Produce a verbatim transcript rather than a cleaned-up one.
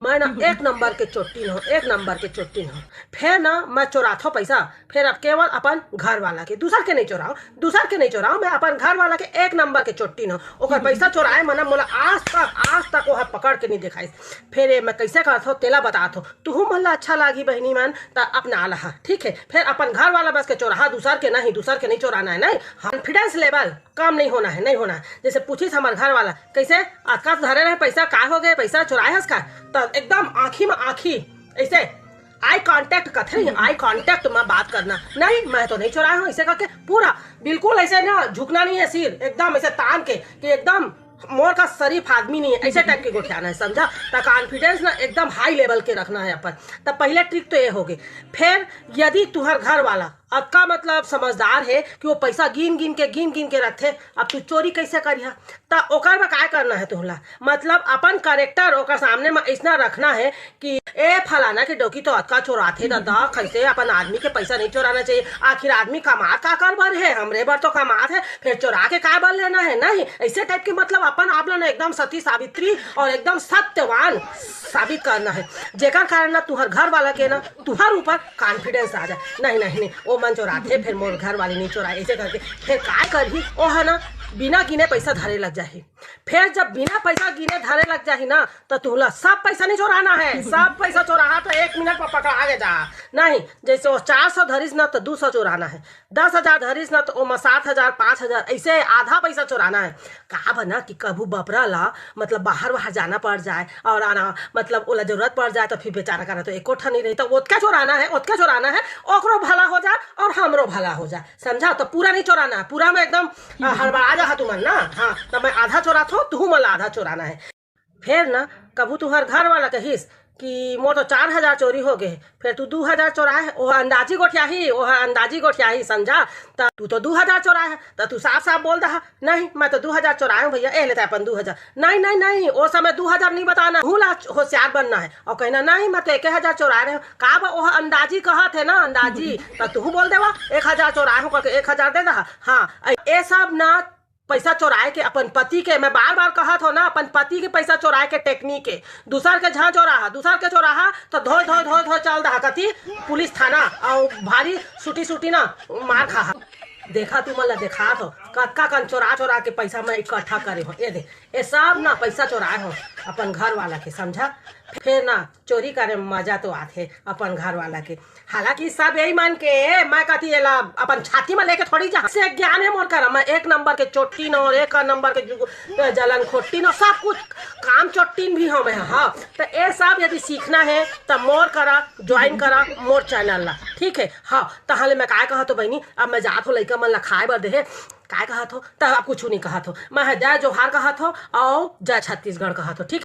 मैं ना एक नंबर के चोट्टी न हो, एक नंबर के चोट्टी न हो। फिर ना मैं चोराथो पैसा, फिर अब केवल अपन घर वाला के, दूसर के नहीं चोराओ, दूसर के नहीं चोराओ, मैं अपन घर वाला के एक नंबर के चोट्टी न हो। ओकर पैसा चोराए मना मोला आज तक, आज तक वो पकड़ के नहीं दिखाई। फिर ये मैं कैसे करथो तेला बताथो, तुहू मन ला अच्छा लागी बहिनी मन, त अपना लहा, ठीक है। फिर अपन घर वाला बस के चोराहा, दूसर के नहीं, दूसर के नहीं चोराना है, नहीं। कॉन्फिडेंस लेवल कम नहीं होना है, नहीं होना है। जैसे पूछिस हमर घर वाला, "कैसे अतका धरे रहे पैसा, का हो गए, पैसा चोराए हस का?" त एकदम आँखी में आँखी, ऐसे आई कॉन्टैक्ट कथे, आई कॉन्टैक्ट में बात करना, "नहीं, मैं तो नहीं चोराया हूँ," ऐसे करके पूरा बिल्कुल ऐसे ना झुकना नहीं है सिर, एकदम ऐसे तान के कि एकदम मोर का शरीफ आदमी नहीं है, ऐसे टाइप के गोठियाना है, समझा? त कॉन्फिडेंस ना एकदम हाई लेवल के रखना है अपन। त पहले ट्रिक तो ये हो गई। फिर यदि तुहर घर वाला अतका मतलब समझदार है कि वो पैसा गिन गिन के, गिन गिन के रखथे, अब तू चोरी कैसे करिहा? त ओकर में काय करना है तोहला? मतलब अपन कैरेक्टर ओकर सामने में ऐसना रखना है कि ए फलाना के डौकी तो अतका चोराथे दादा, कैसे अपन आदमी के पैसा नहीं चोराना चाहिए। आखिर आदमी कमात काकर बर है? हमरे बर तो कमात है, फिर चोरा के काय बर लेना है? नहीं, ऐसे टाइप के मतलब अपन आप ला ना एकदम सती सावित्री और एकदम सत्यवान साबित करना है, जेकर कारण ना तुहर घर वाला के ना तुहर ऊपर कॉन्फिडेंस आ जाए। "नहीं, नहीं, नहीं, वो मन चोराथे, फिर मोर घर वाले नहीं चोराए," ऐसे करके फिर काय करही, ओह ना बिना गिने पैसा धरे लग जाही। फिर जब बिना पैसा गिने धरे लग जाही ना, त तुहला सब पैसा नहीं चोराना है। सब पैसा चोराहा त एक मिनट में पकड़ा के जा। नहीं, जैसे वो चार सौ धरिस ना, त दू सौ चोराना है। दस हजार धरिस ना, त ओमा सात हजार, पाँच हजार, ऐसे आधा पैसा चोराना है। का बना कि कभू बपरा ला, मतलब, बाहर, बाहर जाना पड़ जाए और आना, मतलब, ओला जरूरत पड़ जाए, त फिर बेचारा करा तो एको ठा नहीं रही, त ओतका चोराना है, ओतका चोराना है, ओकरो भला हो जाए और हमरो भला हो जाए, समझा? त पूरा नहीं चोराना है, पूरा में एकदम, आ, हड़बड़ा जाहा तुमन ना। हाँ, त मैं आधा चोराथो, तुहू मन ला आधा चोराना है। फिर ना कभू तुहर घर वाला कहिस कि मोर तो चार हजार चोरी हो गए, फिर तू दू हजार चोराए है, ओह अंदाजी गोठियाही, ओह अंदाजी गोठियाही, समझा? त तू तो दू हजार चोराए है, त तू साफ साफ बोल दहा, "नहीं, मैं तो दू हजार चोराए हूँ भैया, ए लेते अपन दू हजार।" नहीं, नहीं, नहीं, ओ समय दू हजार नहीं बताना, हूँ ला होशियार बनना है और कहना, "नहीं, मैं तो एक हजार चोराए रहे हूँ।" का बा, ओह अंदाजी कहत है ना, अंदाजी, त तू बोल देवा, "एक हजार चोराए हूँ," करके एक हजार दे दहा। हाँ, ए सब ना पैसा चोराए के अपन पति के, मैं बार बार कहत हो ना, अपन पति के पैसा चोराए के टेक्निक है। दूसर के झा चोराहा, दूसर के चोराहा, तो धोए धोए धोए धोए चल दहा कति पुलिस थाना, और भारी सूटी सूटी ना मार खाहा। देखा, तुमन ला देखात हो, कतका कन चोरा चोरा के पैसा मैं इकट्ठा करे हो। ये दे, ये सब ना पैसा चोराए हो अपन घर वाला के, समझा? फिर ना चोरी करे में मजा तो आथे अपन घर वाला के। हालांकि सब यही मन के, मैं कति एला अपन छाती में लेके थोड़ी जा। से ज्ञान है मोर करा, मैं एक नंबर के चोट्टी न और एक नंबर के जुग-, जलन खोट्टी न, सब कुछ काम चोट्टी भी हो मैं। हाँ, तो ये सब यदि सीखना है तो मोर करा ज्वाइन करा मोर चैनल ला, ठीक है? हाँ, तहले मैं काय कहत हो बहनी, अब मैं जात हो लइका मन ला खाए बर देहे, काय कहत हो? त अब कुछ नहीं कहत हो, मैं ह जय जोहार कहत हो और जय छत्तीसगढ़ कहत हो, ठीक